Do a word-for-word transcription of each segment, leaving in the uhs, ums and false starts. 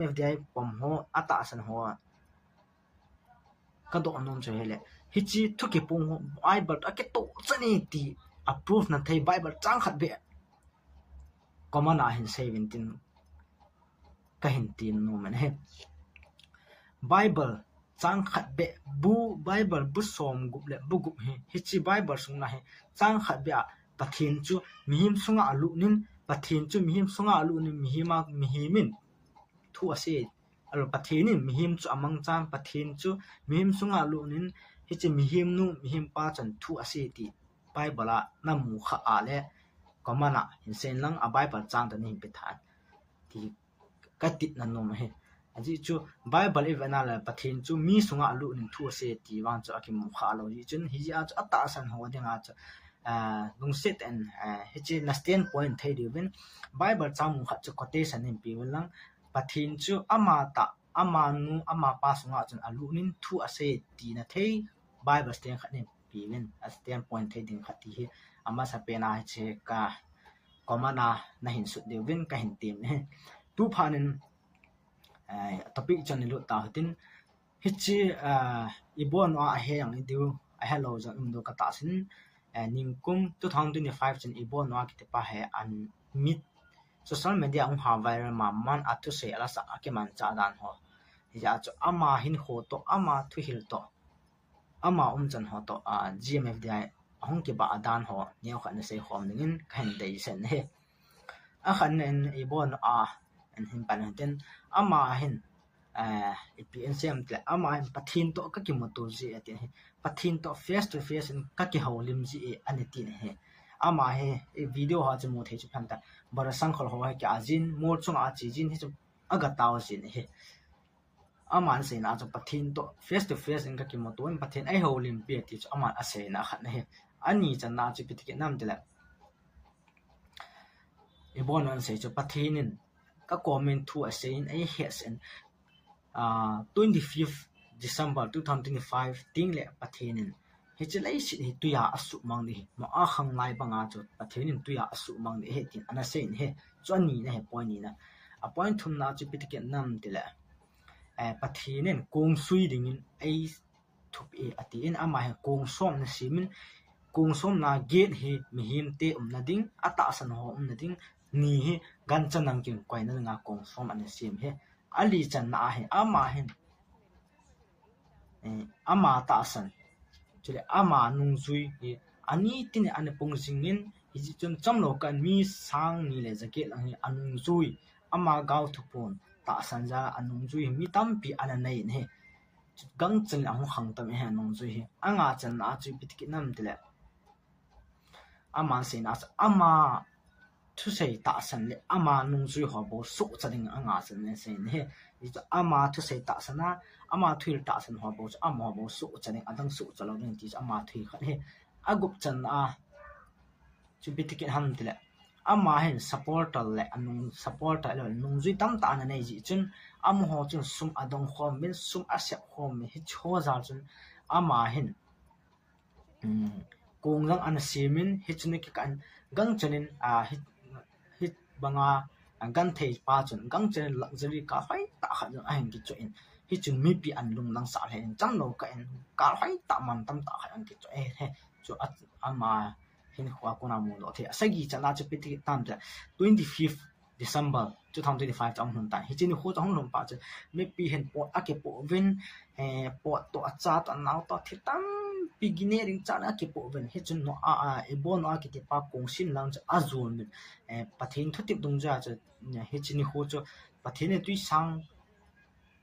F D I pom ho, atahsan ho, kadoh nom chu hile, hiche thu kipung ho Bible toh akitoh chan e ti a proof na thei Bible chang khat beh comment a hin sei uvin tin kahin ti nom e. Bible chang khat beh, bu, Bible bu som gup le bu gup hi, hiche Bible sunga hi chang khat beh a Pathen chu mihem sunga alut in, Pathen chu mihem sunga alut in, mihem a, mihem in thu asei, alou Pathen in mihem chu amangchan, Pathen chu mihem sunga alut in, hiche mihem nu, mihem pa chun thu asei ti Bible a namu kha a le comment a hin sei in lang, a Bible chang toh nahin pe tha ti katit na nom ahi. Ajeh chu Bible i vet na le Pathen chu mi sunga alut in thu asei ti vang chu akimu kha lou. Hijeh chun hijeh a chu atahsan ho dinga chu, ah, lungset in, ah, hiche na standpoint thei diuvin Bible chang mun khat chu quotation in pe uvin lang, Pathen chu ama tah, ama nu, ama pa sunga chun alut in thu asei ti na thei Bible stand khat in pe uvin, a standpoint thei ding khat ti hi amasa pen a hiche ka comment a nahin sut diuvin kahin tem e. Tu phat in, eh, topic chun i lut tau hitin, hiche, ah, i bol u a ahe jong i diu, ahe lou jong i um diu katahsan, eh, nikum two thousand twenty-five chun i bol u a kiti pa hi an mit social media hung ha viral ma man a thusei a lasa a kimanchah dan ho. Hijeh a chu ama hinkho toh, ama thuhil toh, ama umchan ho toh, ah, G M F D I ahung kibah a dan ho, neokhat na sei khom dingin kahin deisah e. Akhatna in i bol u a, in hin pan hitin, ama hin, eh, ipi asei em tile, ama hin Pathen toh kakimuto ji e ati hi. Pathen toh face to face in kakihoulim ji e, ana ti hi. Ama hi, i video ho chu mu thei chu phan ta. Bara sangkhol ho hi kia jin, mol chunga ache jin, hichu agatao jin hi. Aman aseina chu Pathen toh face to face in kakimuto in Pathen eihoulimpi e ti chu aman aseina khat ahi. Ani channa chu ipi ti kit nam tile, i bol u a asei chu Pathen in ka comment thu asei in eihetsah in, ah, twenty-fifth December two thousand twenty-five teng le Pathen in hiche leiset hi tuiya asuhmang ding ahi. Noah khanglai banga chu Pathen in tuiya asuhmang ding ahi tin ana sei in ahi. Chu ani na ahi, point ni na. A point thumna chu ipi ti kit nam tile, eh, Pathen in kong sui dingin eithupi e ati in, ama hi kong som ana sem in, kong somna gate hi mihemte umna ding, atahsan ho umna ding, ni hi gancha nangin koina dinga kong som ana sem e. Ali channa ahi, ama hin, eh, ama tahsan, chule ama nungjui hi ani tin ana pung jing in, hijeh chun chamlou kah in mi sang ni le jaget lang hi anungjui, ama gaothupon tahsan jal a anungjui hi mi tampi ana nei in ahi. Gangchan in ahung khangtam e anungjui hi. Anga channa chu ipi ti kit nam tile, aman aseina chu ama thusei tahsan le ama nungjui ho bou sohcha ding anga channa asei in ahi. Hichu ama thusei tahsan a, ama thuhil tahsan ho bou chu amaho bou sohcha ding, adang sohcha lou ding ti chu ama thuhil khat ahi. Agup channa chu ipi ti kit ham tile, ama hin supporter le anung supporter le nungjui tamtah ana nei jeh chun, amaho chun sum adong khom uvin, sum asep khom uvin, hiche ho jal chun ama hin, um, kong jong ana sem in, hichun akikah in, gangchan in, ah, hi, hibanga, ah, genthei pa chun gangchan in luxury car hoitah khat jong ahin kichoh in, hichun mipi ana lungdang sah lheh in, chamlou kah in car hoitah mantam tah khat ana kichoh e, he, chu a, ama hinkho a kona mudoh thei. Asagi channa chu ipi ti tam tile, twenty-fifth December two thousand twenty-five chu ahung lhung tan. Hiche nikho chu ahung lhung phat chun mipi hin pot akipoh uvin, eh, pot toh, acha toh, anao toh, thil tampi gine ding chan akipoh uvin. Hichun Noah, ah, i bol u a kiti pa kong sem lang chu ajol uvin. Eh, Pathen thutep dungjuia chu, eh, hiche nikho chu Pathen in twisang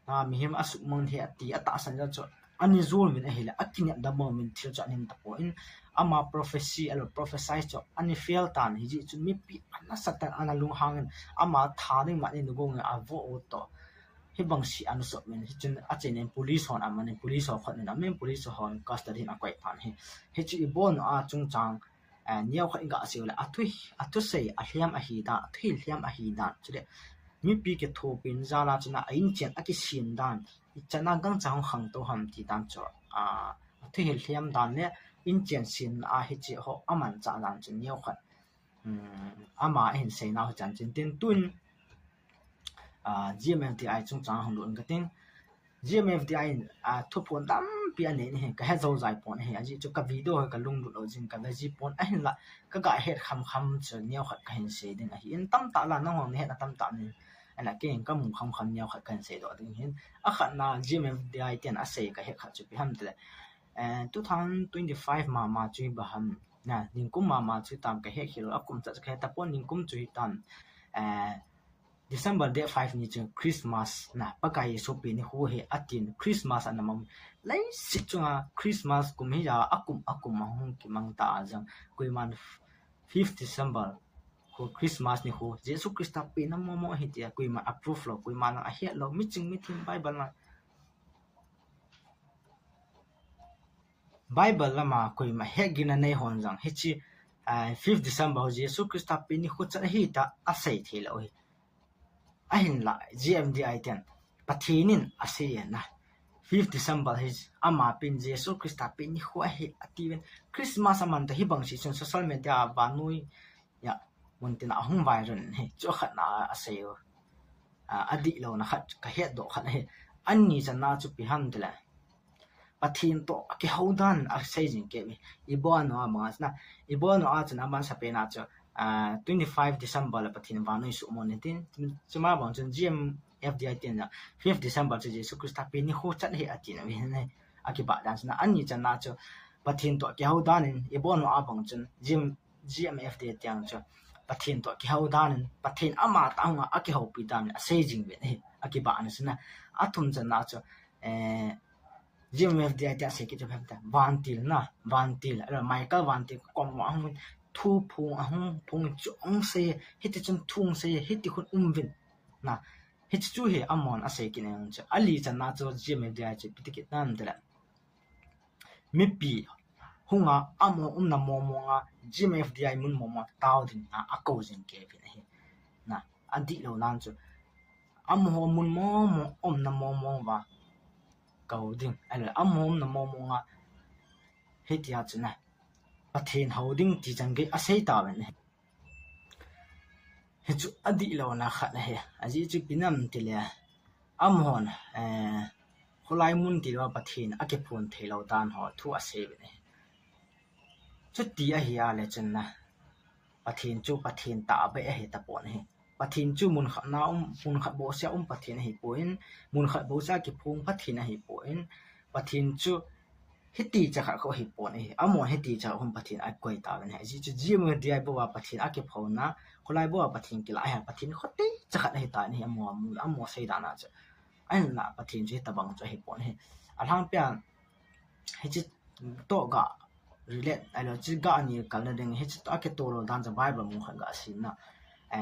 a, mihem asuhmang ding ahi ati atahsan jal chu ana jol uvin ahile, akinep dam uvin thil chu ahin tapon, ama prophecy, alou prophesy chu ana fail tan, hijeh chun mipi ana satan ana lunghang in, ama tha ding man in gong in avoh u toh, hibang si ana sop uvin, hichun achen in police hon aman in, police ho khut in aman in, police hon custody in akoi pan ahi. Hichu i bol u a chungchang, eh, neokhat i gasei u le, athu, athusei alhem ahi dan, athuhil lhem ahi dan, chule mipi kithopina jal a chun a inchen akisem dan, ichan a gangcha hung khangtou ham ti dan chu, ah, athuhil lhem dan le inchen semna a hiche ho amanchah dan chu neokhat, um, ama ahin seinau hi chanchin tin tun, GMFDI chungchang hung lut inge kating. GMFDI in thuphon tampi anei in ahi, kahe jou jai pon ahi, ajeh chu ka video hi kalunglut lou jeh in kave ji pon ahinla, kaga het khamkham chu neokhat kahin sei ding ahin, tamtah la nangho nahetna tamtah in, ahinla kei in kamu khamkham neokhat kahin seidoh ding ahin. Akhatna GMFDI ten asei kahet khat chu ipi ham tile, two thousand twenty-five mama chu ipi ham, ningkum mama chu tam kahet khel lou, akum cha chu kahe tapon, ningkum chu hitam, December date five ni chu Christmas na, Pakai Jesu pen nikho ahi atin, Christmas ana mang. Leiset chunga Christmas kum hija akum akum ahung kimang ta jong, koiman fifth December khu Christmas nikho Jesu Christa penna momo ahi tia koiman approve lou, koiman ahet lou, miching mithem Bible na Bible lama koima hetgilna nei hon jong hiche fifth December Jesu Christa pen nikho chat ahi tia asei thei lou ahi. Ahinla GMFDI ten Pathen in asei e na, fifth December hi ama pen Jesu Christa pen nikho ahi atiuvin, Christmas aman ta hibang si chun social media vannoi a muntina ahung viral in ahi, chu khatna asei u. Adihlouna khat kahetdoh khat ahi. Ani channa chu ipi ham tile, Pathen toh akihou dan asei jing kei uve. Ibola banga chun, ibola chun aman sapena chu twenty-five December le Pathen vannoi suhmon in tin, chuma bang chun GMFDI ten fifth December chu Jesu Christa pen nikho chat ahi atin ahi. Akibah dan chun, ani channa chu Pathen toh akihou dan in, ibola bang chun GMFDI ten chu Pathen toh akihou dan in, Pathen amatah hunga akihoupi dan in asei jing uvin ahi, akibahna chun. Athum channa chu GMFDI ten asei kit chu ipi ham tile, vantil na, vantil, Michael vantil kom uva ahung thu phung, ahung phung chu ahung sei, hiti chun thu ahung sei, hiti khun um uvin na, hiche chu hi amahon asei kit in chu. Ali channa chu GMFDI chu ipi ti kit nam tile, mipi hunga amaho umna mong monga GMFDI mun mong monga tao dinga akou jing kei uvin ahi. Adihlouna chu amaho mun mong mong, umna mong mong uva kou ding, ahile amaho umna mong monga hitia chun Pathen hou ding ti chan gei asei tauvin ahi. Hichu adihlouna khat ahi. Ajeh chu ipi ham tile, amahon kholai mun tilou Pathen akiphon theilou dan ho thu asei uvin ahi. Chuti ahi a le chun, Pathen chu Pathen tahbeh ahi tapon ahi. Pathen chu mun khat na um, mun khat bouseh a um Pathen ahipon, mun khat bouseh a kiphong Pathen ahipon, Pathen chu hiti cha khat khu ahipon ahi. Amaho hiti cha khat khu Pathen akoi tauvin ahi. Ajeh chu GMFDI bou a Pathen akiphonna, kholai bou a Pathen kilah ahi, Pathen kho ti cha khat ahitan ahi, amaho, amaho seidan a chu. Ahinla Pathen chu hitobang chu ahipon ahi. Alhangpia hiche toh ga relate, ahilou chu ga ani kalna ding, hiche toh akitoh lou dan chu Bible mun khat ga simna.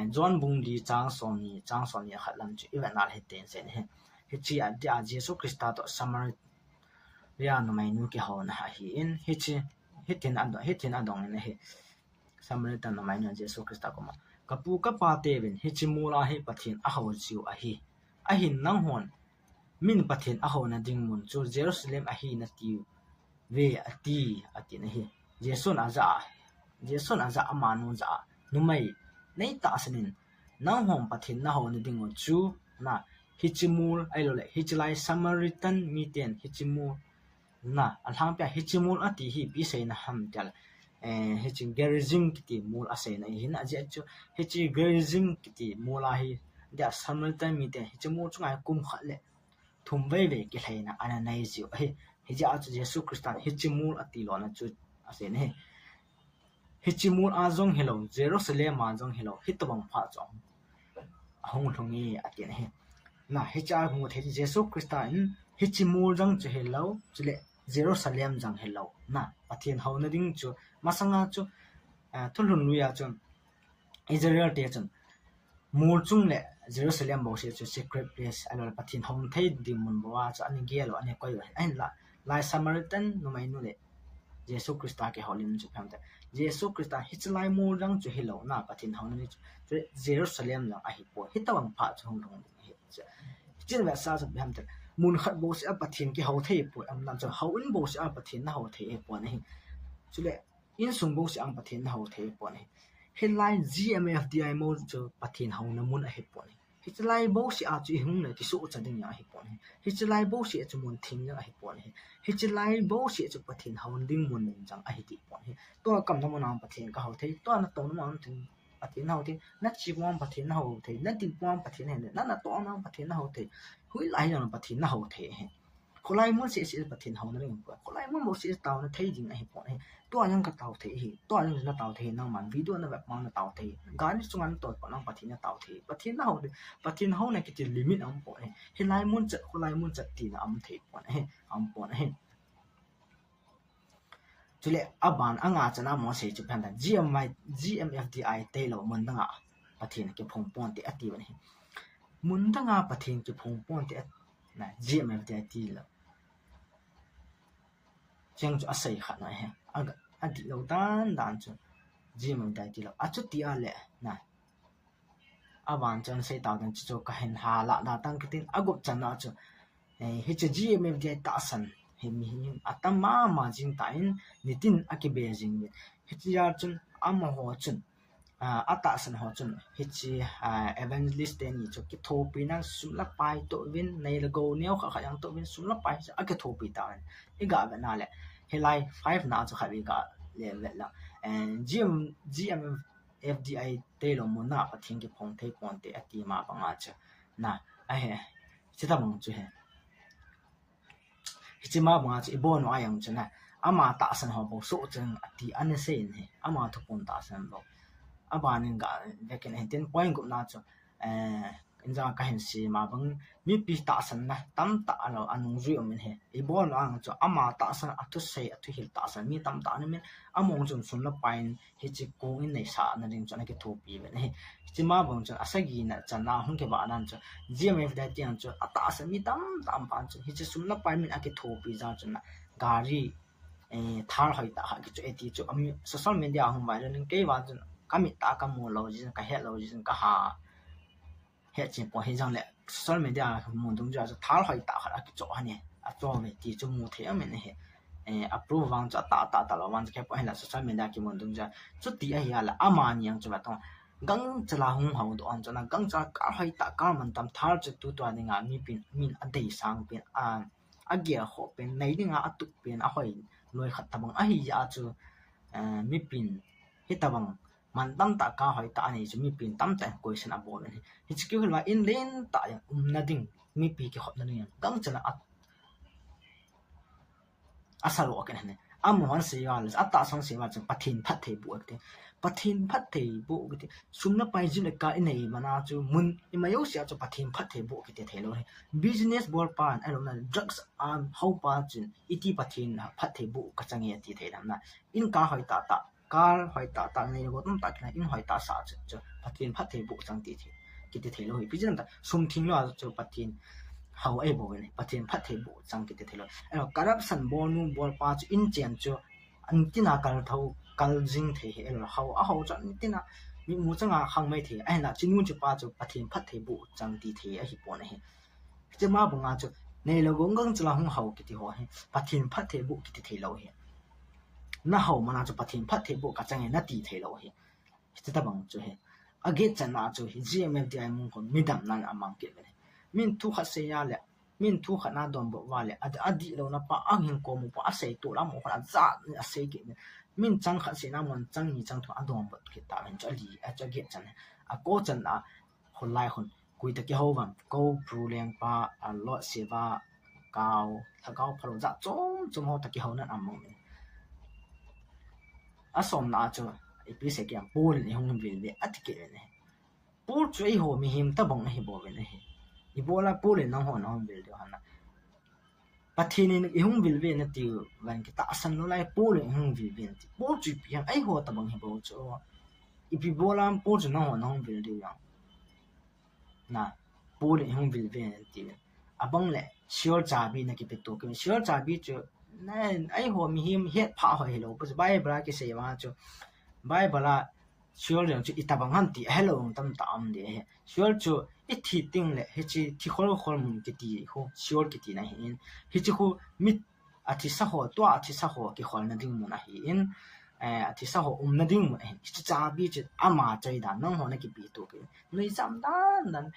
John bung li chang somni, chang somni a khat lam chu ivet na le hiti hin asei in ahi. Hiche adia Jesu Christa toh Samaria numeinu kihouna ahin, hiche, hitin adong, hitin adong in ahi. Samaritan numeinu Jesu Christa koma, ka pu ka pa teuvin hiche mol a hi Pathen ahou jiu ahi. Ahin nanghon min Pathen ahouna ding mun chu Jerusalem ahi natiuve ati, atin ahi. Jesun ajah, Jesun ajah, amanu jah a, numei, nei tahsan in, nanghon Pathen nahouna ding u chu na, hiche mol, ahilouleh hiche lai Samaritan miten hiche mol na, alhangpia hiche mol ati hi ipi seina ham tile, hiche Gerizim kiti mol aseina ahin, ajeh chu hiche Gerizim kiti mol a hi dia Samaritan miten hiche mol chunga hi kum khat le thum veivei kilhaina ana nei jiu ahi. Hijeh a chu Jesu Christan hiche mol ati lona chu aseina ahi. Hiche mol a jong hilou, Jerusalem a jong hilou, hitobang phat chu ahung lhung e atin ahi. Na, hiche a hung thei Jesu Christa in hiche mol jong chu hilou, chule Jerusalem jong hilou. Na, Pathen houna ding chu masanga chu thulhun lui a chun Israel te chun mol chung le Jerusalem bouseh chu secret place, ahilouleh Pathen houna thei ding mun bou a chu ana gel u, ana koi u ahi. Ahinla lai Samaritan numeinu le Jesu Christa kihoulim chu ipi ham tile, Jesu Christa hiche lai mol jong chu hilou na, Pathen houna ding chu Jerusalem jong ahipoi, hitobang phat chu hung lhung ding ahi. Hiche vetsah chu ipi ham tile, mun khat bouseh a Pathen kihou thei poi, aman chu houin bouseh a Pathen nahou thei ahipon ahi. Chule insung bouseh a Pathen nahou thei ahipon ahi. Hilai GMFDI mol chu Pathen houna mun ahipon ahi. Hiche lai bouseh a chu ihung le kisohcha ding jong ahipon ahi. Hiche lai bouseh a chu mun theng jong ahipon ahi. Hiche lai bouseh a chu Pathen hou ding mun jong ahi tipon ahi. Tua kamna mun a Pathen kahou thei, tua natohna mun a Pathen nahou thei, nache pum a Pathen nahou thei, nadin pum a Pathen nahou thei, nanatoh a Pathen nahou thei, hoilai jong Pathen nahou thei ahi. Kholai mun seh seh Pathen houna ding, kholai mun bouseh taona thei ding ahipon ahi. Tua jong katao thei ahi, tua jong natao thei, nangman video navet ma natao thei, gari chunga natoh phat a Pathen natao thei, Pathen nahou thei, Pathen houna kiti limit aumpon ahi. Hilai mun chet, kholai mun chet tina aum theipon ahi, aumpon ahi. Chule aban a nga chan a Mose chu phen ta, G M I, G M F D I tailou mun dang a Pathen kiphong ponte ati uve ahi. Mun dang a Pathen kiphong ponte at, na, G M F D I tailou. Cheng chu asei khat na ahi. A, adihlou dan dan chu G M F D I tailou. Achuti a le, na, aban chan sei tao dan chu, chu kahin hala da tang kitin, agup chan a chu, eh, hiche G M F D I tahsan hi mihem atam mama jing tan, nitin akibe jing uve. Hiche a chun amaho chun, ah, atahsan ho chun, hiche, ah, evangelist teni chu kithopina sum le pai toh uvin, nei le gou neo khat khat jong toh uvin, sum le pai chu akithopi tauvin. Iga vet na le, hilai five na chu khat iga le vet le, eh, G M, G M F D I tailou mun a Pathen kiphong thei ponte ati ma bang a chu, na, ahi, hiche tabang chu ahi. Hiche ma bang a chu ibon u a jong chu na, ama tahsan ho bou sohcha ding ati ana sei in ahi, ama thuphon tahsan bou. Aban in ga vekin ahi, tin point gup na chu, eh, injong kahin sei ma bang, mipi tahsan na tamtah alou, anungjui um in ahi. Ibon u a jong chu ama tahsan, athusei, athuhil tahsan mi tamtah ana um in, among chun sum le pai in hiche kong in neisahna ding chu ana kithopi uve ahi. Hiche ma bang chun asagi na chan a hung kivah nan chu, G M F D I tiang chu atahsan mi tamtah um pan chu, hiche sum le pai min akithopi jal chun na, gari, eh, Thar hoitah khat kichoh e ti chu, ami, social media a hung viral in, kei vang chun kamit a kamu lou jeh in, kahet lou jeh in, kaha hetchen poi, hijong le social media a mun dungjuia chu Thar hoitah khat akichoh ahi, achoh uve ti chu mu thei aum in ahi. Eh, a proof vang chu atah, atah, atah lou vang chu kei poi, hinla social media kimun dungjuia. Chuti ahi a le, amani jong chu vatong, gangchal a hung houdoh a chun na, gangchal a car hoitah, car mantam Thar chu tutua dinga mipin, min adei sang pen, a, agel khoh pen, nei dinga atup pen, ahoi loi khat tabang ahi a chu, eh, mipin hitabang mantam tah, car hoitah anei chu mipin tamtah in question abol in ahi. Hiche kihil uva in lentah jong umna ding, mipi kikhopna ding jong gangchal a asalo akin ahi. Amahon asei uva le, atahsan asei uva chun Pathen phattheiboh akiti. Pathen phattheiboh kiti. Sum le pai, jeep le car inei man a chu, mun ima jouse a chu Pathen phattheiboh kiti thei lou ahi. Business bolpa in, ahilou le drugs a houpa chun, iti Pathen phattheiboh kachang e ati thei dem na. In car hoitah tah, car hoitah tah, nei le gou tamtah kinei, in hoitah sah chu, chu Pathen phattheiboh chang ti thei, kiti thei lou ahi. Ipi jeh ham itile sum theng lou a chu Pathen hou ahi bou ahi, Pathen phattheiboh chang kiti thei lou. Ahilou, corruption bolnu bolpa chu in chen chu, an tina kal thou, kal jing thei ahi, ahilou, hou, ahou chu an tina mi mu chang a khang mai thei, ahinla chinu chupa chu Pathen phattheiboh chang ti thei ahipon ahi. Hiche ma bang a chu, nei le gou gangchal a hung hou kiti ho hi, Pathen phattheiboh kiti thei lou ahi. Nahou man a chu Pathen phattheiboh kachang e nati thei lou ahi. Hiche tabang chu ahi. Aget chan a chu hi, G M F D I mun khun midam nan amang kit uve ahi. Min thu khat sei a le, min thu khat na donbut uva le, a, adihlouna pa, ahin kom u pa, asei tol a mo khun ajat in asei kit uve. Min chang khat sei na mun chang ni chang thum adonbut kit tauvin chu ali, a chu aget chan ahi. Ako chan a, kholai khun, koi toh kihou uvem, kou, Pu Lengpa, a, Lord Shiva, Kao, Lhagao phalou jat chom chom ho toh kihou nan amang in. Asomna a chu, ipi sei kit em, Paul in ihung vil uve, ati kit uve ahi. Paul chu eiho mihem tabang ahi bou uve ahi. Ibola Paul in nangho nahung vil diu ham na. Pathen in ihung vil uve nati uvin kitahsan lou lai, Paul in ihung vil uve nati. Paul chu ipi ham, eiho tabang hi bou chu. Ipi bola Paul chu nangho nahung vil diu ham. Na, Paul in ihung vil uve nati uvin. Abang le, Sheol chabi nakipe toh kit. Sheol chabi chu, na, eiho mihem hetphah ho hilou. Bible a kisei vang chu, Bible a Sheol jong chu itabang ham ti ahelou tamtah um ding ahi. Sheol chu ithi teng le hiche thi khol khol mun kiti khu Sheol kiti na ahin. Hiche khu mi athisa ho, tua athisa ho kikholna ding mun ahin. Eh, athisa ho umna ding mun ahin. Hiche chabi chu ama choi dan, nangho nakipe toh kit. Nuijat dan dan.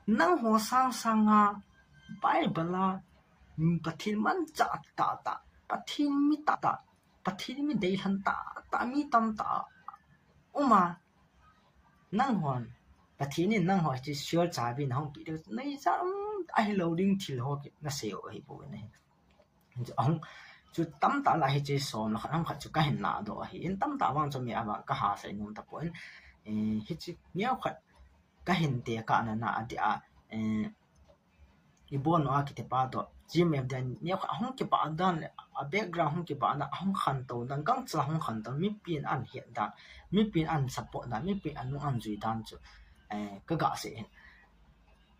Nangho sang sanga Bible a, mm, Pathen manchah tahtah, Pathen mi tahtah, Pathen mi deilhen tahtah mi tamtah um a, nanghon, Pathen in nangho hiche Sheol chabi nahung peh diu, neija um, ahilou ding thil ho nasei u ahipoi. Ahung, chu tamtah lah hiche som le khat, ahung khat chu kahin ladoh ahin, tamtah vang chu mi avang kaha sei nom tapon, eh, hiche neokhat kahin tekah na na adeh a, eh, Ibolno a kiti pa toh, G M F D I neokhat ahung kibah dan le, a background hung kibah dan, ahung khantou dan, gangchal hung khantou, mipin ahin het dan, mipin ahin support dan, mipin anung ahin jui dan chu, eh, kaga sei hin.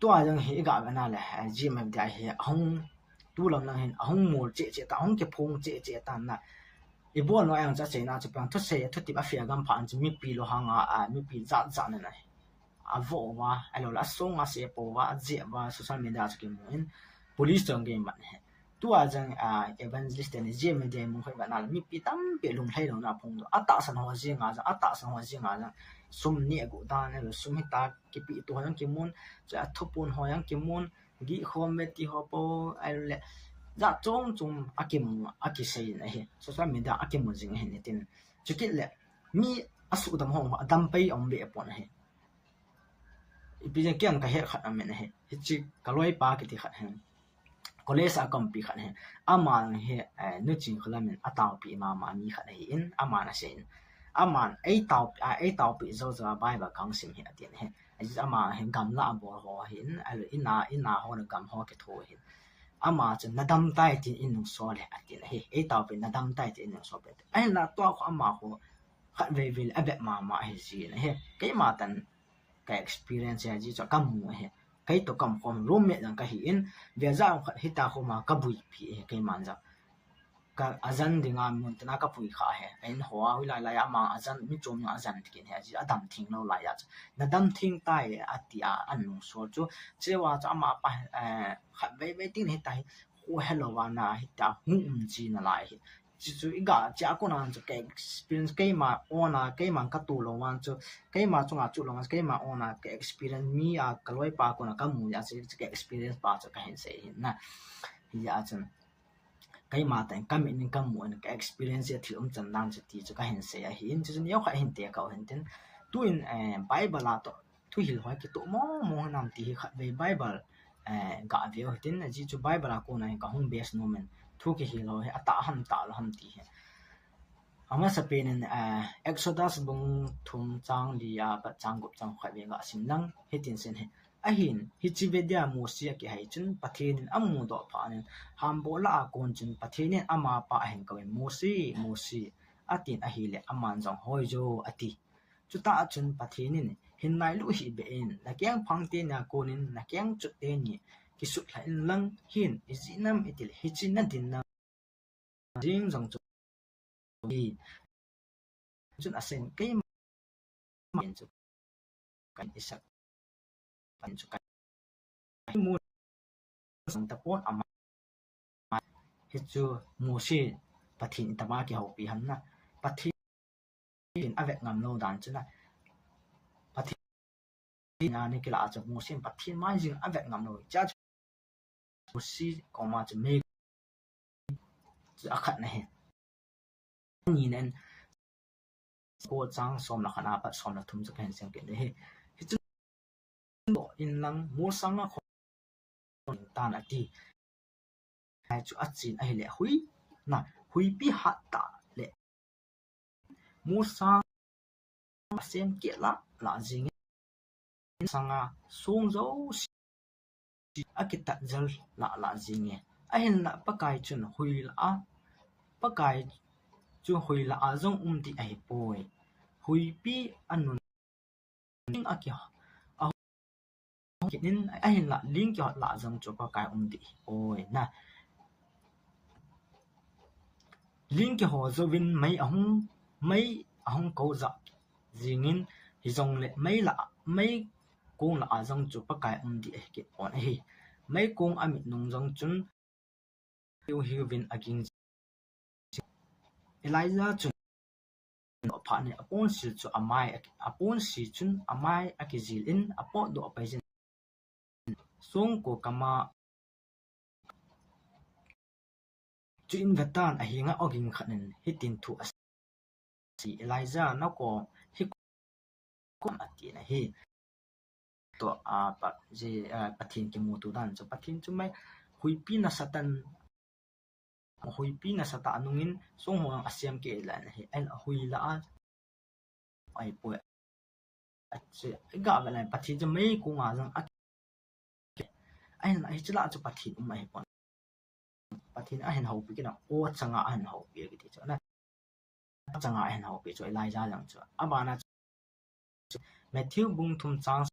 Tua jong hi iga vena le, eh, G M F D I hi ahung, tulam lang hin ahung mol cheh cheh ta, ahung kiphong cheh cheh ta na. Ibolno a jong chu achaina chu pen thusei, thutep afe agam phat in chu mipi lunghang a, a, mipi jat jat na na hi. Avoh uva, ahilou le asong a asepou uva, ajeh uva, social media chu kimu in, police toh kimat hi. Tua jong, a, evangelist teni G M F D I mun khoi vet na le, mipi tampi lunglhai louna aphong doh. Atahsan ho jeng a jong, atahsan ho jeng a jong, sum neh agu dan, ahilou le sum hita kipe tu ho jong kimun, chule athupon ho jong kimun, gihkhom ve ti ho po, ahilou le, jat chom chom akimu, akisei in ahi. Social media akimu jing ahin hitin. Chukit le, mi asuhdam ho, adam pai aum be pon ahi. Ipi jeh a kei jong kahet khat aum in ahi. Hiche kaloipa kiti khat hin. College a kaumpi khat hin. Ama hi, eh, Nuching Kholam in ataopi mama mi khat ahin. Aman asei in. Aman eitaopi, a, eitaopi jou jou a Bible kasim hi atin ahi. Ajeh chu ama hi gamla abol ho ahin. Ahilou le ina, ina ho le gam ho kitho ahin. Ama chun nadam tai tin inung sol e atin ahi. Eitaopi nadam tai tin inung sol e. Ahinla tua khu ama khu khatvei vei le abep mama ahi jin ahi. Keima tah in ka experience ahi, ajeh chu kamu ahi. Kei toh kaum khom roommate jong kahi in, vei jat khat hita khom a kabuipi ahi, keiman jong. Ka ajan dinga mun tina kapui kha ahi. Ahin ho a hoilai lai a ama ajan, mi chom jong ajan kit in ahi, ajeh adam theng lou lai a chu. Nadam theng tai ati a, anung sol chu. Chua chu ama pa, eh, khatvei vei tin hita hi, khu helou va na hita hung um ji nalai hi. Chuchu iga, chua kona chu ka experience keima own a, keiman katoh lou vang chu, keima chunga chu lou vang chu, keima own a ka experience mi a, kaloipa kona kamu a chu, chu ka experience pa chu kahin sei ahin na. Hijeh a chun, keima tah in kamit in kamu in ka experience a thil umchan dan chu ti chu kahin sei ahin, chuchu neokhat hin tekah u hintin. Tuin, eh, Bible a toh, thuhil ho kitoh mong mong hinam ti hi khatvei Bible, eh, gave u hitin, ajeh chu Bible a kona hi kahung base nom in, thu kihil ho hi atah ham talou ham ti hi. Amasapen in, eh, Exodus bung thum chang li apat chang gup chang khatvei gasim lang, hitin asei in ahi. Ahin, hiche ve dia Mose akihei chun Pathen in amudoh phat in, hamboh lah a kon chun Pathen in amapa ahin kouvin, Mose, Mose, atin ahile, aman jong hoijo, ati. Chutah chun Pathen in, hin nailut hih beh in, nakeng phang teni a konin, nakeng chot teni kisutlha inlang, hin, ijeh inem itile, hiche nadin na jing jong chu, chun asei in, keima in chu, kan isak, kan chu kan, mu sang tapon ama, hichu Mose Pathen itama kihoupi ham na, Pathen avet ngam lou dan chu na, Pathen a ni kila chu Mose Pathen mai jing avet ngam lou, chua chu Mose koma chu mei chu akhat na ahi. Ani nen, ko chang som le khat apat som le thum chu kahin sim kit ahi. Hichu inlang mol sanga khon tan ati. Hichu achen ahile hui, na, huipi hat tah le mol sang asem keh lah lah jing e. Sanga song jouse akitat jel lah lah jing e. Ahinla Pakai chun hui lah a, Pakai chu hui lah a jong um ding ahipoi. Huipi anun ling aki, a, kit in, ahinla ling kihot lah jong chu Pakai um ding ahipoi na. Ling kiho jouvin mei ahung, mei ahung kou jah jingin, hijongle mei lah, mei kong lah a jong chu Pakai um ding ahi kit pon ahi. Mei kong amit nung jong chun hiu hiuvin aging jing. Elijah chun phat in aponsil chu amai, aponsil chun amai akijil in apotdoh pai jin. Songko kama chu in vetan, ahinga ogin khat in hitin thu asei, Elijah nako hi kom atin ahi. To a pa, je, a, Pathen kimuto dan chu, Pathen chu mai huipi nasatah, huipi nasatah anungin song ho asem kei lai ahi, ahin ahui la a, ahipoi. Ache, ga ve lai, Pathen chu mei konga jong a, ahin, hiche lah chu Pathen um ahipon. Pathen ahin houpi kit na, o changa ahin houpi kiti chu na. Changa ahin houpi chu Elijah jong chu. Abana chu Matthew bung thum chang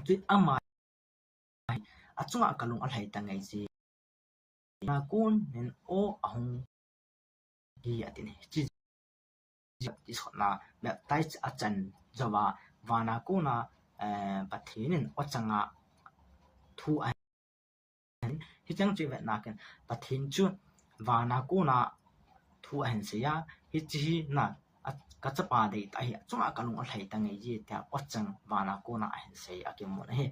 chu ama achunga kalung alhai tangai je. Vana konin o ahung hi atin, hiche, hiche sotna baptize achan jouva, vana kona, eh, Pathen in o changa thu ahin, hicheng chu ivet na kin, Pathen chu vana kona thu ahin seiya, hiche hi na, a, kachapa deitah hi achunga kalung alhai tangai je tia o chang vana kona ahin sei akimun ahi.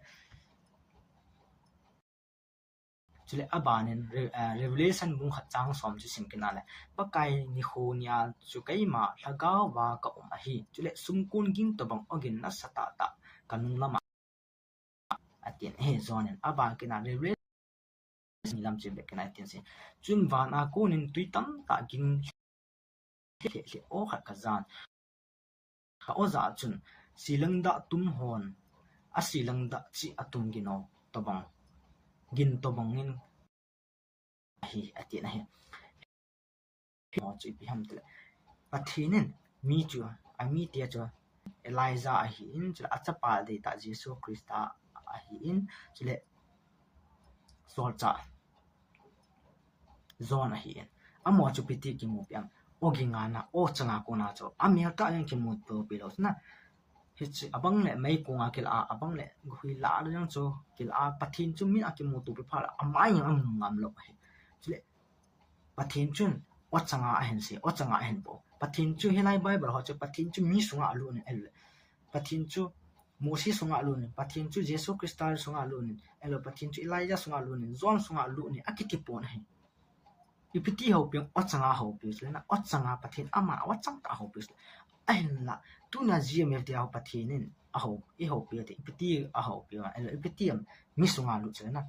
Chule abanin Re-, eh, Revelation bung khat chang som chu sim kit na le, Pakai nikho nia chu keima lhagao va kaum ahi. Chule sumkon ging tobang ogin nasatah tah kanung lama atin ahi. John in aban kit na Revelation ni lam chu ivet kit na atin se. Chun vana konin tui tamtah ging lheh lheh o khat kajan. Ka o jah chun, silang dah tum hon, asilang dah cheh atum gin o tobang, gin tobang in ahi, atin ahi. Himo chu ipi ham tile, Pathen in mi chu, amite chu Elijah ahin, chule achapa deitah Jesu Christa ahin, chule solchah John ahin. Amaho chu ipi ti kimupi am? O ging a na, o changa kona chu amel tah jong kimupi lou na. Hiche abang le mei konga kila, abang le hui la jong chu kila, Pathen chu min akimupi phat la, ama jong amu ngam lou ahi. Chule Pathen chun o changa ahin sei, o changa ahin bol. Pathen chu hilai Bible ho chu Pathen chu mi sunga alut in, ahile Pathen chu Moses sunga alut in, Pathen chu Jesu Christa sunga alut in, ahile Pathen chu Elijah sunga alut in, John sunga alut in, akiti pon ahi. Ipi ti houpi, o changa houpi chule na, o changa Pathen ama o chang tah houpi chule. Ahinla, tuna G M F D a ho Pathen in ahou, ihoupi ati, ipi ti ahoupi, ahile ipi ti am, mi sunga lut chule na.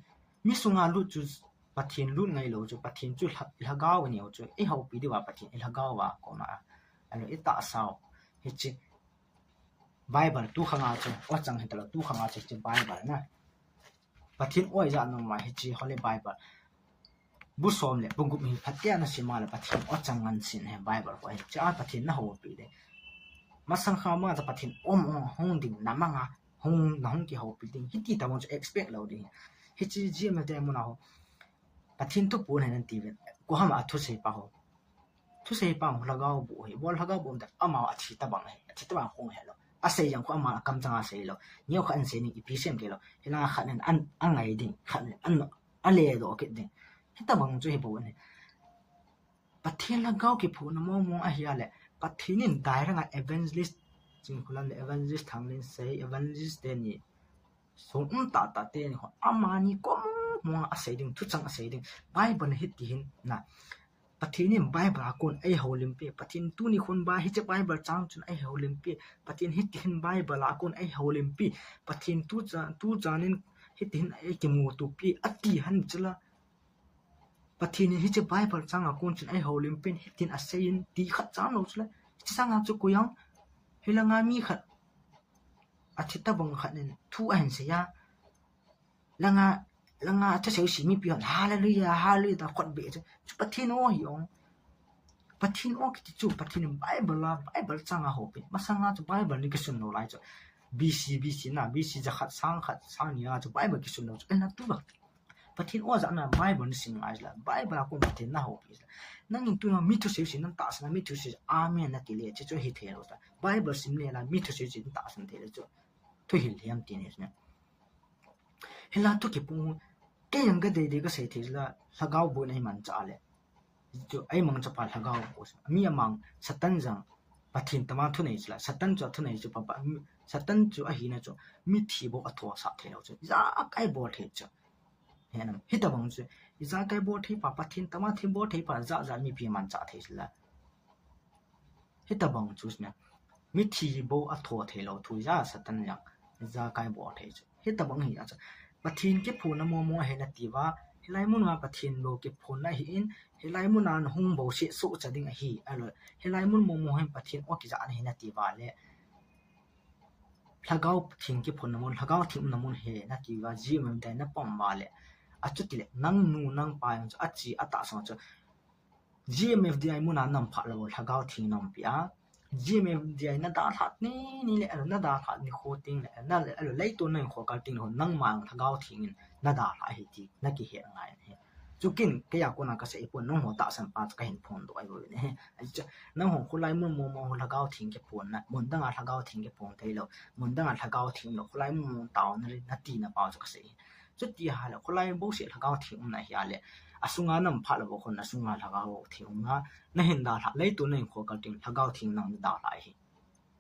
Mi sunga lut chu Pathen lut ngai lou chu, Pathen chu lha-, lhagao neo chu, ihoupi diuva Pathen ilhagao va kona, ahile itahsa u. Hiche Bible tu khanga chu, o chang hitalou, tu khanga chu hiche Bible na. Pathen o ijat nom uva hiche Holy Bible bu som le bu gup hi phatea nasim a le Pathen o chang ngan sin ahi Bible ho hi. Hiche a Pathen nahoupi le, masang kha ma cha Pathen um, um, hung ding, namanga hung, nahung kihoupi ding, hiti tabang chu expect lou ding. Hiche G M F D a mun a ho Pathen thuphon ahin ti uvin, koiham a thusei pa ho. Thusei pa ho lhagao boh ahi, bol lhagao boh um tah, ama athi tabang ahi, athi tabang hung helou. Asei jong khu ama akamchang a seilou. Neo kha ahin sei ning ipi sem keilou. Hilanga khat in an, angai ding, khat in an, aledoh kit ding. Hitabang chu hibou ahi. Pathen lhagao kiphutna mong mong ahi a le, Pathen in direct a evangelist, Chingkhulam le evangelist Thanglinsei, evangelist teni, song um tah tah teni ho, amani kom mong a asei ding, thuchang asei ding. Bible hiti hin na, Pathen in Bible a kon eihoulimpi, Pathen tuni khun ba hiche Bible chang chun eihoulimpi, Pathen hiti hin Bible a kon eihoulimpi, Pathen tu cha, tu chan in hiti hin eikimutopi, ati hen chula. Pathen in hiche Bible chang a kon chun eihoulimpin, hitin aseiyin ti khat chang lou chule. Hiche sanga chu koi jong, hilanga mi khat, athi tabang khat in thu ahin seiya. Langa, langa athusei jouse mipi hon, hallelujah, hallelujah, ta khut beh chu. Chu Pathen o hi ong. Pathen o kiti chu, Pathen in Bible a, Bible chang a houpin. Masanga chu Bible ni kisun lou lai chu. B C, B C na, B C jakhat, sang khat, sang ni a chu Bible kisun lou chu. Ena tu ba. Pathen o jat na Bible nasim ngai la. Bible a kon Pathen nahoupi la. Nangin tuna mi thusei jouse, nang tahsan a mi thusei jouse, amen nati le, chu chu hithei lou ta. Bible sim le la, mi thusei jouse, nang tahsan thei le chu. Thuhil hiam ti ni na. Hila thu kipu, kei jong kadei dei kasei thei la, lhagao boina hi manchah le. Chu eimang chapa lhagao boh. Mi amang Satan jong, Pathen tama thunei chu la, Satan chu athunei chu papa, Satan chu ahina chu mithi bou athosah thei lou chu, ijakai bol thei chu. Hinam, hitabang chu, ijakai bol thei pa, Pathen tama thei bol thei pa, ja ja mipi manchah thei chu la. Hitabang chu na, mithi bou atho thei lou thu ja Satan jang, ijakai bol thei chu. Hitabang hi a chu. Pathen kiphonna momo ahi nati uva, hilai mun a Pathen bou kiphonna ahin, hilai mun a nahung bouseh sohcha ding ahi, ahilou. Hilai mun momo hin Pathen o kijahna ahi nati uva le, Lhagao Theng kiphonna mun, Lhagao Theng umna mun ahi nati uva, G M F D I napom uva le, achuti le, nangnu nangpa jong chu, achi atahsan chu, G M F D I mun a naum phat lou, Lhagao Theng naumpi a, G M F D I nadalhah ni, ni le, nadalhah nikho teng le, na le, leiset a nahinkho kal teng le, nangma Lhagao Theng in nadalhah ahi ti nakihet ngai ahi. Chukin, keiya kona kasei pon, nangho tahsan pa chu kahin phondoh ahi bou ahi. Achu, nangho kholai mun momo Lhagao Theng kiphonna, mun dang a Lhagao Theng kiphon thei lou, mun dang a Lhagao Theng lou, kholai mun momo taona le, nati napa chu kasei. Chuti ahile, kholai bouseh Lhagao Theng umna ahi a le, asunga naum phat lou khun, asunga Lhagao Theng umna, nahin dalhah, leiset a nahinkho kal teng, Lhagao Theng nang nadalhah ahi.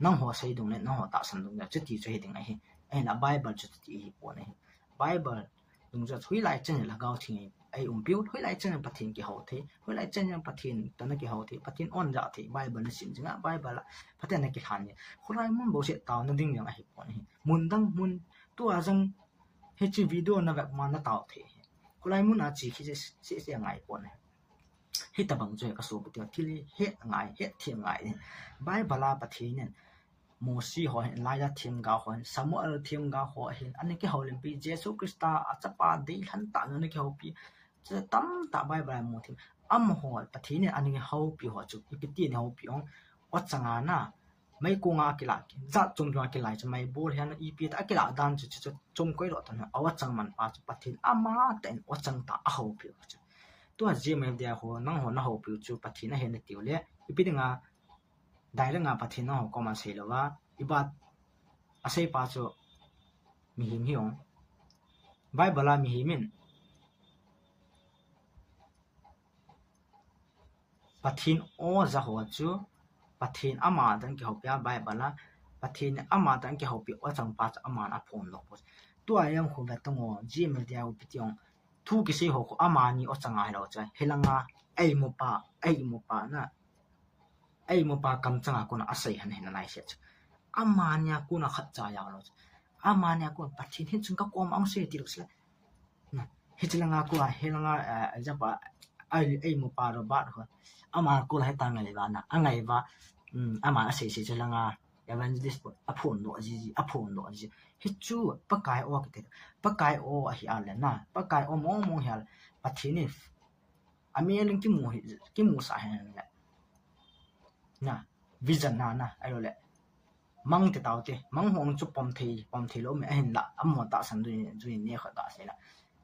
Nangho sei dung le, nangho tahsan dung le, chuti chu hiding ahi. Ahinla Bible chu chuti ahipon ahi. Bible dung chu hoilai chan Lhagao Theng ei umpiu, hoilai chan Pathen kihou thei, hoilai chan Pathen toh nakihou thei, Pathen o najah thei, Bible nasim jing a, Bible a Pathen nakilhen jing. Kholai mun bouseh taona ding jong ahipon ahi. Mun dang mun, tua jong hiche video navet ma natao thei ahi. Kholai mun a che kit seh seh angai pon ahi. Hitabang chu kasopi teho, thil hi het ngai, het them ngai. Bible a Pathen in Mosi ho hin, Elijah themgao ho hin, Samuel themgao ho hin, ana kihoulimpi, Jesu Christa achapa deilhen tah in ana kihoupi. Chu tamtah Bible a mu thei. Amaho Pathen in ana kihoupi ho chu, ipi ti ana houpi ong, o changa na, mei konga akilah, jat chom chom a kilai chu, mei bol hian ipi ta akilah dan chu, chu, chu chom koi lo tan, o chang man pa chu Pathen amatah in o chang tah a houpi chu. Tua G M F D I ho, nangho nahoupi chu Pathen ahi natiu le, ipi dinga, direct a Pathen nangho koma sei louva, ibat asei pa chu mihem hi ong. Bible a mihem in Pathen o ja ho chu, Pathen amatah in kihoupi a, Bible a, Pathen amatah in kihoupi o chang pa chu aman aphondoh poi. Tua jong khu ve tang o, G M F D I ho ipi ti ong, thu kisei ho khu amani o changa hilou chu, hilanga, eimu pa, eimu pa na, eimu pa kamchanga kona asei hen hen anai se chu. Amani a kona khat cha jao lou chu. Amani a kona Pathen hin chun kakoma ong se ti lou chu. Na, hiche langa kona, hilanga, eh, example, ei, eimu pa Robert ho. Ama kona heta ngaiva na, angaiva, um, ama asei sei chu langa, evangelist po, aphondoh ji ji, aphondoh ji. Hichu, Pakai o kiti, Pakai o ahi a le na, Pakai o mong mong hi a le, Pathen in, amin kimu hi, kimusah hen le. Na, vision na, na, ahilou le. Mang te tao te, mang hong chu pom thei, pom thei lou me ahinla, amaho tahsan jui, jui ne kha ta sei la.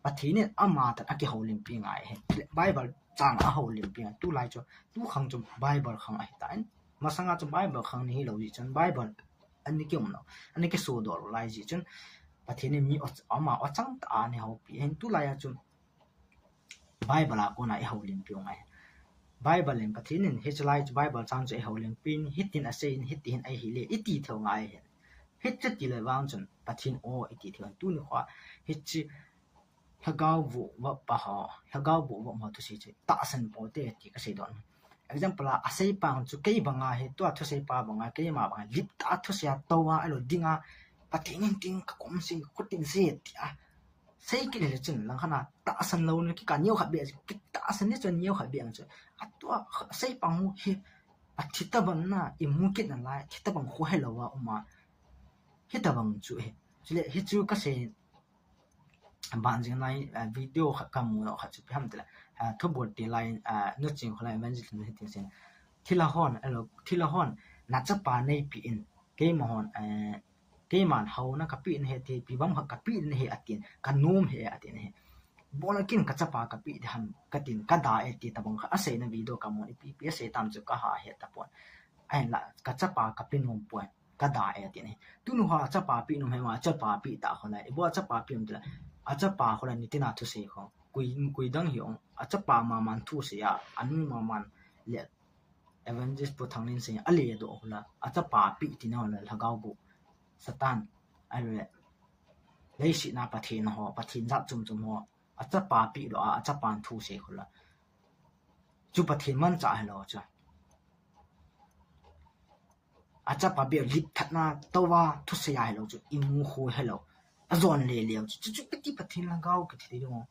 Pathen in amatah in akihoulimpi ngai ahi. Bible chang a houlimpi ngai. Tulai chu, tu khang chu Bible khang ahi tan. Masanga chu Bible khang ni hilou ji chun Bible ani kium lou, ani kisodoh lou lai ji chun Pathen in mi o, ama o chang tah a ana houpi ahi. Tulai a chu Bible a kona ihoulimpi u ngai. Bible in Pathen in hiche lai chu Bible chang chu ihoulimpi in, hitin asei in, hiti hin ahi le, iti thei u ngai ahi. Hichu ti le vang chun Pathen o iti thei u. Tuni kho hiche Lhagao vuh vop pa ho, Lhagao vuh vop ho thusei chu tahsan pote ti kasei don. Example a, asei pa chu kei banga hi, tua thusei pa banga, keima banga, lip tah a thusei a tou a, ahilou dinga, Pathen in tin kakom sei, khutin sei ti a. Sei kit le chun, langkhat a, tahsan lou na, kikah neo khat beh, kitahsan ni chun neo khat beh ang chu. Atua, asei pa hu hi, athi tabang na, imu kit nalai, thi tabang khu helou a, um a. Hitabang chu hi. Chule, hichu kasei, Ban jing lai, ah, video khat kamu lou khat chu ipi ham tile, ah, thubol ti lai, ah, nu ching kholai evangelist nu hitin sin. Thilha hon, ahilou, thilha hon, na chapa neipi in, keima hon, eh, keiman hou na kapi in he ti, ipi bang khat kapi in he atin, kanom he atin he. Bol a kin kachapa kapi di ham, katin, kada e ti tabang khat asei na video kamu, ipi, ipi asei tam chu kaha he tapon. Ahinla, kachapa kapi nom poi. Kada e atin ahi. Tunu ho achapa pi nom he ma, achapa pi ta kholai. Ibo achapa pi um tila. Achapa kholai nitin a thusei kho. Kui, kui dang hi ong. Achapa maman thusei a, anu maman le Evangelist Pu Thanglin Singh a le do hula, a chapa pi ti na hula, lhagao bu, Satan, a le, leiset a Pathen ho, Pathen jat chom chom ho, a chapa pi lo a, a chapa thu sei hula. Chu Pathen mancha hilo chu. A chapa bia lip thatna towa thusei a hilo chu, imu khu hilo. A jon le leo chu, chu, chu kiti Pathen lhagao kiti ding.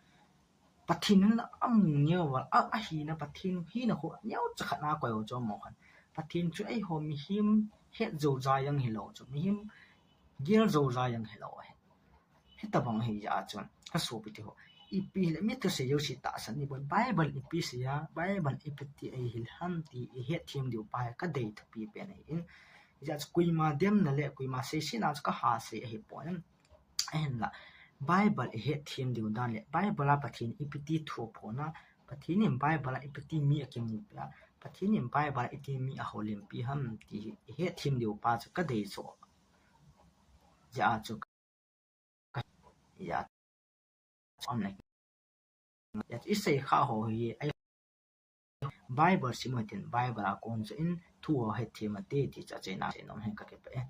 Pathen na amu neo va, a, a hina Pathen hina khu neo chakhat na koi chu mo khan. Pathen chu eiho mihem het jo ja jeng hilo chu, mihem gel jo ja jeng hilo he. Hitabang hi ja chu, ka sopi te ho. Ipi le mi thusei jouse tahsan ni bon Bible ipi sei a, Bible ipi ti eihil ham ti i het them diu pa hi ka dei thupi pen ahi in. Ja chu koima demna le koima seiset na chu ka ha sei ahi pon. Ahinla, Bible i het them diu dan le, Bible a Pathen ipi ti thu aphon a, Pathen in Bible a ipi ti mi akimu peh a, Pathen in Bible a iti mi ahoulimpi ham ti hi i het them diu pa chu ka dei chu. Ja chu ka, ja. Om le. Ja, i sei kha ho hi, ai, Bible sim u hitin, Bible a kon chu in thu ho het them ate ti chu achaina sei nom hen ka kipah e.